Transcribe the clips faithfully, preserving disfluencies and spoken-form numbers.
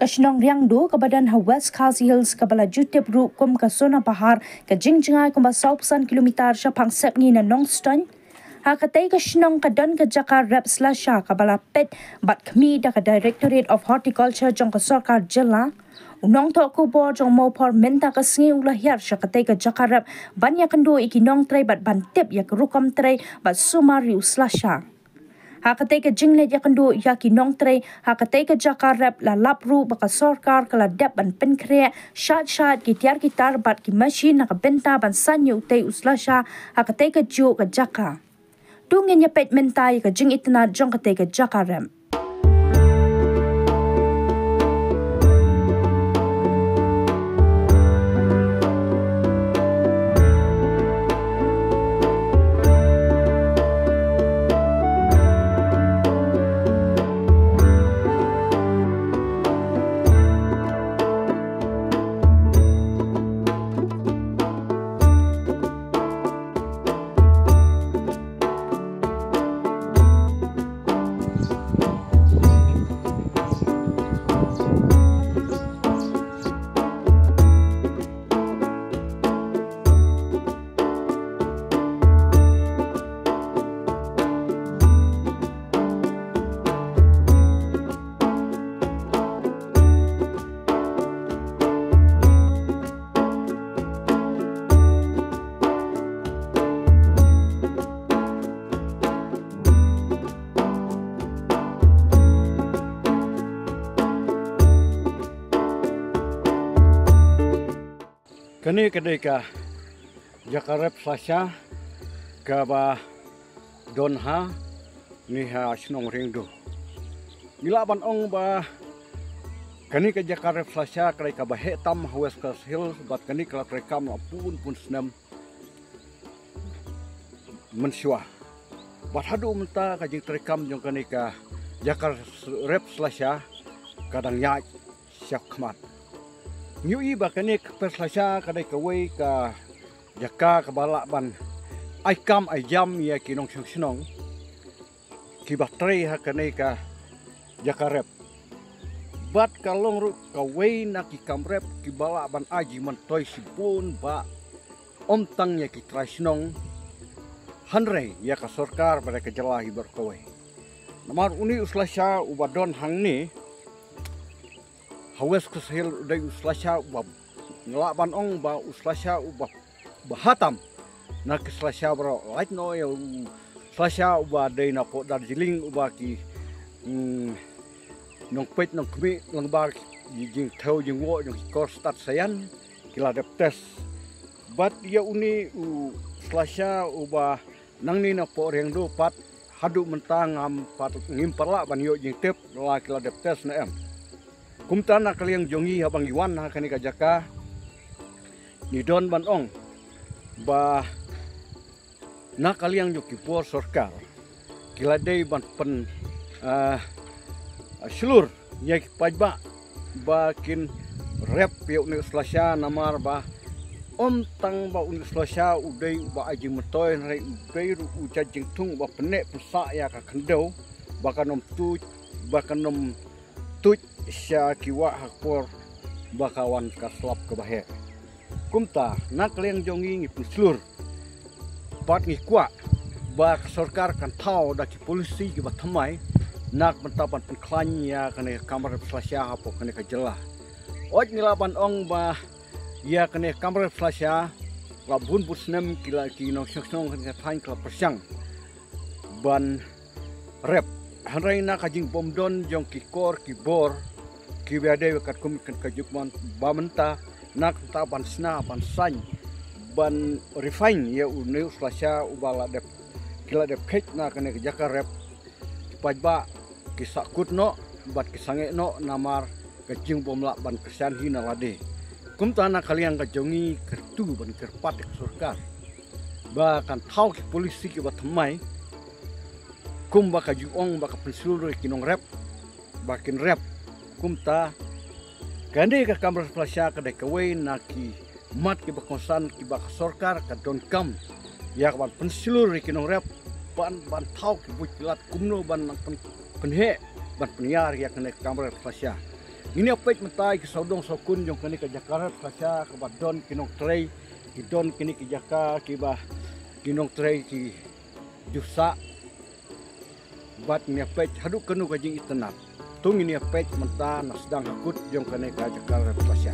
Ka shnong Riangdo kaba don ha West Khasi Hills kaba la ju tip ruh kum ka Sona Pahar, ka jingjngai kumba saw phew san kilometer shaphang sepngi na Nongstoiñ. Ha katei ka shnong ka don ka jaka rep slasha kaba la peit bad khmih da ka Directorate of Horticulture jong ka sorkar jylla. U nongthoh khubor jong Mawphor mynta ka sngi u la hiar sha katei ka jaka rep ban ïakynduh ïa ki nongtrei bad ban tip ïa ka rukom trei bad sumar ïa u slasha. Ha katei ka jingleit ïakynduh ïa ki nongtrei ha katei ka jaka rep la lap ruh ba ka sorkar ka la dep ban pynkhreh shait shait ki tiar ki tar bad ki mashin na ka bynta ban saiñ ïa utei u slasha ha katei kajuh ka jaka. To ngin ïa peit mynta ïa ka jingitynnad jong katei ka jaka rep. Kane ka dei ka jaka rep slasha kaba don ha ngi ha shnong Riangdo. Ngi lah ban ong ba kane ka jaka rep slasha ka dei kaba heh tam ha West Khasi Hills bad kane ka la treikam la bun bun snem mynshuwa. Bad haduh mynta ka jingtreikam jong kane ka jaka rep slasha ka dang ïaid shakhmat. Ngi ïohi ba kane ka rep slasha ka dei kawei ka jaka kaba lah ban ai kam ai jam ïa ki nongshong shnong kiba trei ha kane ka jaka rep. Bad ka long ruh kawei na ki kam rep kiba lah ban ai jingmyntoi shibun ba ym tang ïa ki trai shnong hynrei ïa ka sorkar bad ïa ka jylla hi baroh kawei. Namar une u slasha uba don hangne ha West Khasi Hills u dei u slasha uba nga lah ban ong ba u slasha uba bha tam na ki slasha baroh, lait noh ïa u slasha uba dei napoh Darjeeling uba ki, mm, nongpeit nongkhmih lyngba ki jingthew jingwoh jong ki kor stad saian ki la dep test. Bad ïa une u slasha uba nangne napoh Riangdo pat haduh mynta ngam pat ngim pat lah ban ïoh jingtip la ki la dep test ne em. Kumta na ka liang jong ngi haba ngi wan ha kane ka jaka ngi don ban ong ba na ka liang jong ki bor sorkar ki la dei ban pyn, ah, shlur ïa ki paidbah ba kin rep ïa une u slasha namar ba ym tang ba une u slasha u dei uba ai jingmyntoi hynrei u dei ruh u jait jingthung uba pynneh pynsah ïa ka khyndew ba kan ym tuid ba kan ym tuid sha ki wah ha ka por ba ka wan ka slap kaba heh. Kumta na ka liang jong ngi ngi pynshlur bad ngi kwah ba ka sorkar kan thaw da ki polisi kiba thymmai na ka bynta ban pynkhlaiñ ïa kane ka kam rep slasha hapoh kane ka jylla. Hooid ngi lah ban ong ba ïa kane ka kam rep slasha la bun bun snem ki la ki nongshong shnong kane ka thaiñ ki la pyrshang ban rep. Hynrei na ka jingbymdon jong ki kor ki bor kiba dei katkum ka juk mon ba mynta na ka bynta ban shna ban saiñ ban refine ïa une u slasha uba la dep ki la dep kheit na kane ka jaka rep. Ki paidbah ki sahkut noh bad ki sangeh noh namar ka jingbymlah ban kyrshan hi na lade. Kumta na ka liang ka jong ngi kyrtu ban kyrpad ïa ka sorkar ba kan thaw ki polisi kiba thymmai kumba ka ju ong ba ka pynshlur ïa ki nongrep ba kin rep. Kumta kane ka kam rep slasha ka dei kawei na ki mat kiba kongsan kiba ka sorkar ka donkam ïa ka ban pynshlur ïa ki nongrep ban ban thaw ki buit ki lad kumno ban nang pyn pynheh ban pynïar ïa kane ka kam rep slasha. Ngin ïa peit mynta ïa ki sawdong sawkun jong kane ka jaka rep slasha kaba don ki nongtrei, ki don kine ki jaka kiba ki nongtrei ki ju sah. Bad ngin ïa peit haduh kano ka jingitynnad. To ngin ïa peit mynta na sdang ha kut jong kane ka jaka rep slasha.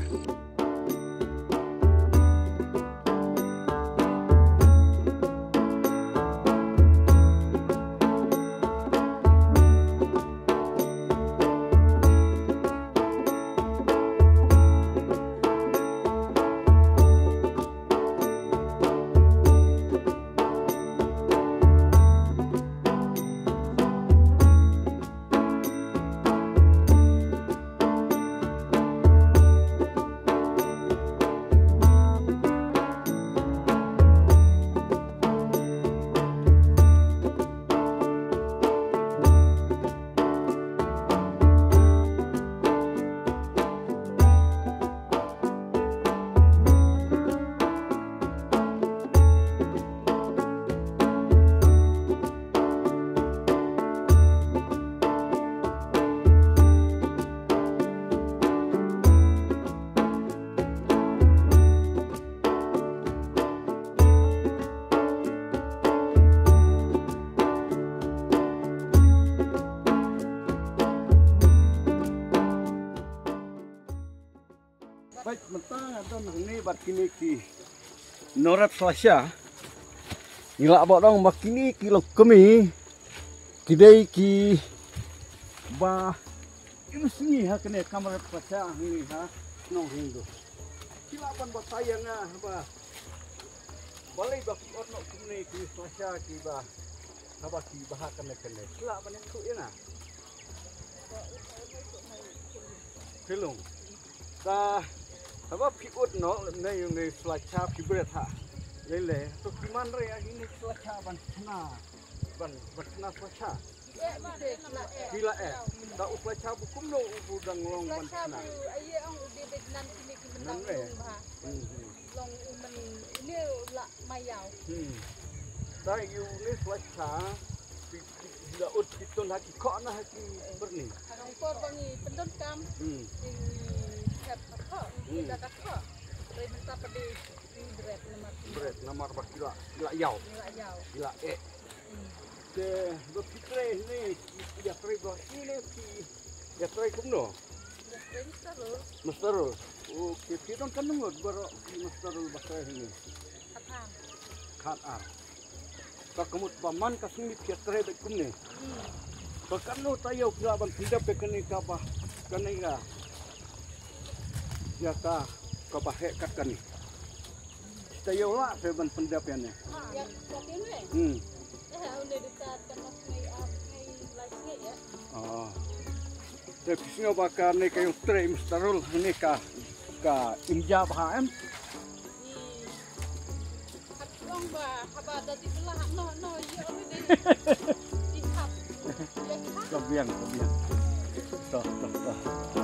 Bad mynta nga don hangne bad kine ki nongrep slasha. Ngi lah ban ong ba kine ki longkmie ki dei kiba im sngi ha kane ka kam rep slasha hangne ha Nongriang. Ki lah ban batai ïa nga ba balei ba ki ot noh kumne ki slasha kiba, haba ki bha kane kane. Ki lah ban ïathuh ïa nga. Phi long. Te haba phi ut noh lymne ïa une u slasha phi bret ha. Lei lei to phi man re ïa une u slasha ban chna, ban, ban chna slasha. Phi la eh. Te u slasha ba kumno uba dang long ban chna? Nan re. Hmm, hmm. Long u man ine u la maïaw. Hmm. Te ïa une u slasha phi, phi, phi la ut phi tun ha ki khoh ne ha ki byrni? Ha ka por ba ngi pyndonkam. Hmm. Ngi hep ha khoh, ngi da ka khoh. Hynrei mynta pat ngi bret namar ki, bret namar ba ki la, ki la ïaw. Ki la ïaw. Ki la eh. Hmm. Te ba phi trei ne, ïa trei ba ine phi ïa trei kumno? Ïa trei muster roll. Muster roll. Okay, phi don katno ngut baroh phi muster roll ba trei hangne? Khatar. Khatar. Ka mut ba man ka sngi phi ïa trei bad kumne. Hmm. Ba katno taïew phi lah ban pyndep ïa kane kaba, kane ka, ïa ka, kaba heh kat kane. Taïew lah phi ban pyndep ïa ne. Ïa, ïa kine. Hmm. Eh, une dei ka, ka mas ngai, ah, ngai lai sngi ïa. Ah. Te phi sngew ba kane ka ïong trei muster roll ne ka, ka im jia bha em? Hmm. Hap long ba, haba da di belah, no, no, ïa already. Di hap. Ïa hap. Ka biang, ka biang. Toh, toh, toh.